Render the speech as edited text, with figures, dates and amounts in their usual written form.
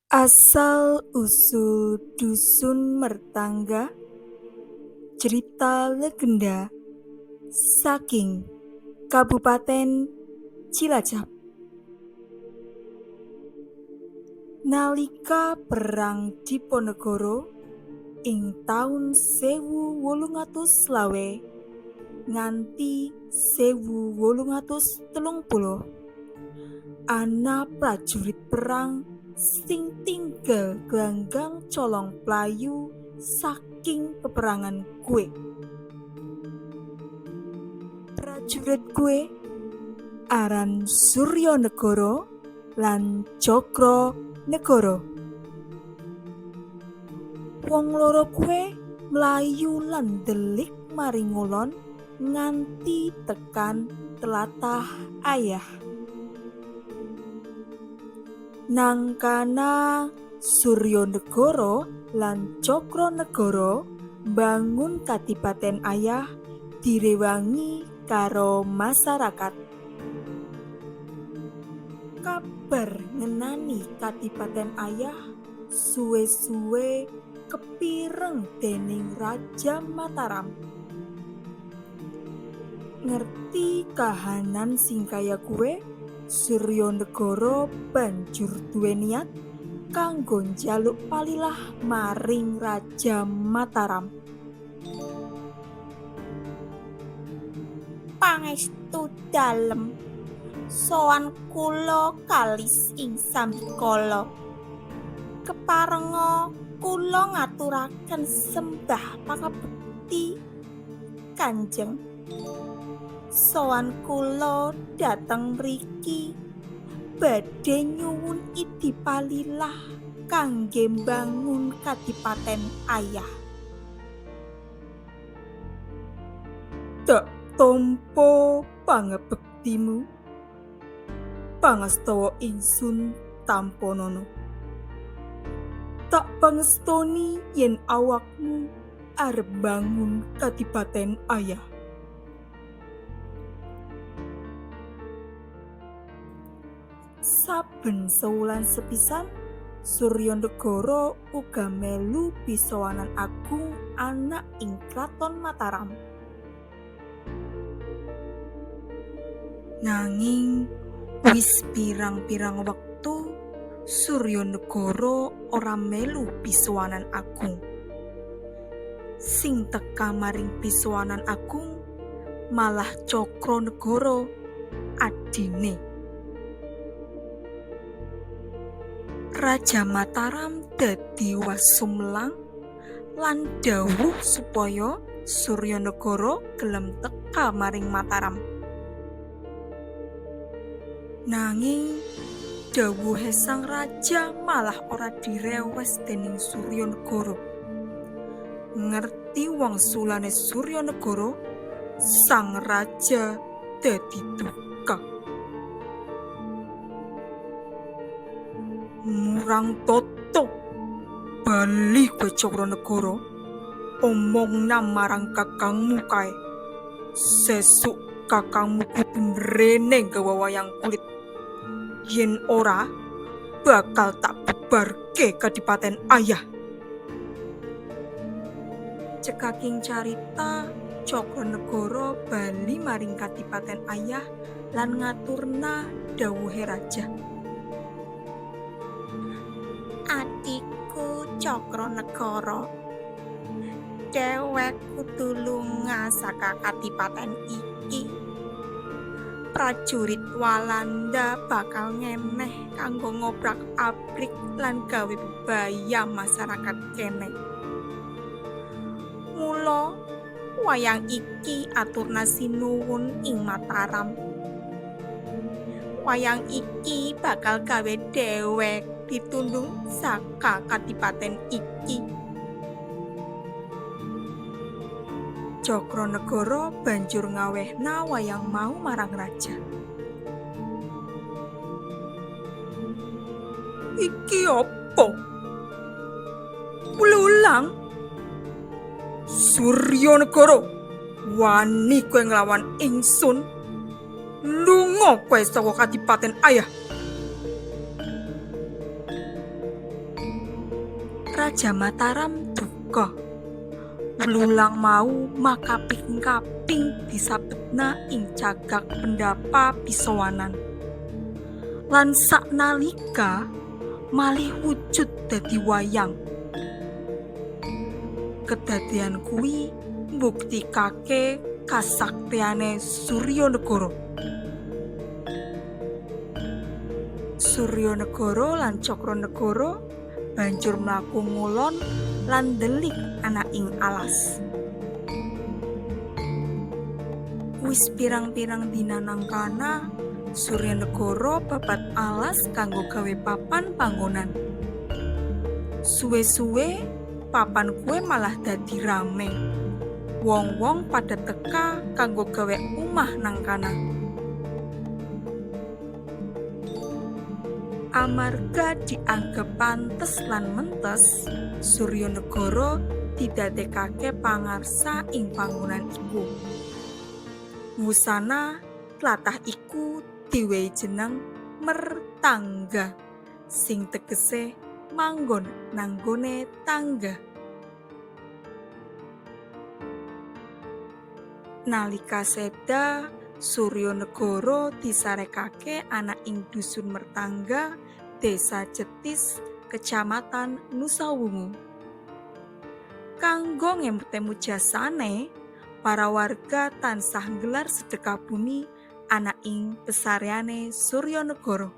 Asal usul Dusun Mertangga, cerita legenda saking Kabupaten Cilacap. Nalika Perang Diponegoro ing taun 1825 nganti 1830, ana prajurit perang sing tinggal glanggang colong playu saking peperangan kuwe. Prajurit kuwe aran Suryonegoro lan Cokronegoro. Wong loro kuwe mlayu lan ndelik maring ngulon nganti tekan tlatah Ayah. Nang kana Suryonegoro lan Cokronegoro mbangun Kadipaten Ayah direwangi karo masyarakat. Kabar ngenani Kadipaten Ayah suwe-suwe kepireng dening Raja Mataram. Ngerti kahanan sing kaya kuwe, Suryonegoro banjur duwe niat kanggo njaluk palilah maring Raja Mataram. Pangestu dalem, sowan kula kalis ing sambikala. Keparenga kula ngaturaken sembah pangabekti Kanjeng. Sowan kula dhateng mriki badhe nyuwun idi palilah kangge mbangun Kadipaten Ayah. Tak tampa pangabektimu, pangastawa ingsun tampanana. Tak pangestoni yen awakmu arep mbangun Kadipaten Ayah. Saben sewulan sepisan, Suryonegoro uga melu pisowanan agung ana ing Kraton Mataram. Nanging wis pirang-pirang wektu Suryonegoro ora melu pisowanan agung. Sing teka maring pisowanan agung malah Cokronegoro adine. Raja Mataram dadi wasumlang lan dawuh supaya Suryonegoro gelem teka maring Mataram. Nanging dawuhe sang raja malah ora direwes dening Suryonegoro. Ngerti wangsulane Suryonegoro, sang raja dadi duka. Murang toto, bali kowe Cokronegoro, omongna marang kakangmu kae. Sesuk kakangmu kudu mrene gawa wayang kulit. Yen ora, bakal tak bubarke Kadipaten Ayah. Cekaking carita, Cokronegoro bali maring Kadipaten Ayah lan ngaturna dawuhe raja. Adikku Cokronegoro, dewek kudu lunga saka kadipaten iki. Prajurit Walanda bakal ngeneh kanggo ngobrak-abrik lan gawe bebaya masyarakat kene. Mula wayang iki aturna sinuwun ing Mataram. Wayang iki bakal gawe dewek ditundung saka kadipaten iki. Cokronegoro banjur ngawehna wayang mau marang raja. Iki apa? Lulang? Suryonegoro, wani kowe nglawan ingsun? Lunga kowe saka Kadipaten Ayah. Praja Mataram duka. Wlulang mau makaping-kaping disabetna ing cagak pendapa pisowanan. Lan saknalika malih wujud dadi wayang. Kedadean kuwi mbuktikake kasaktiane Suryanegara. Suryanegara lan Cakranegara banjur mlaku ngulon lan ndelik ana ing alas. Wis pirang-pirang dina nang kana, Suryanegara babat alas kanggo gawe papan panggonan. Suwe-suwe papan kuwe malah dadi rame. Wong-wong pada teka kanggo gawe omah nang kana. Amarga dianggep pantes lan mentes, Suryanegara didadekake pangarsa ing panggonan iku. Wusana tlatah iku diwehi jeneng Mertangga, sing tegese manggon nanggone tangga. Nalika seda, Suryanegara disarekake ana ing dusun Mertangga, Desa Jetis, Kecamatan Nusawungu. Kanggo ngemut-emut jasane, para warga tansah nggelar sedekah bumi ana ing pesareane Suryanegara.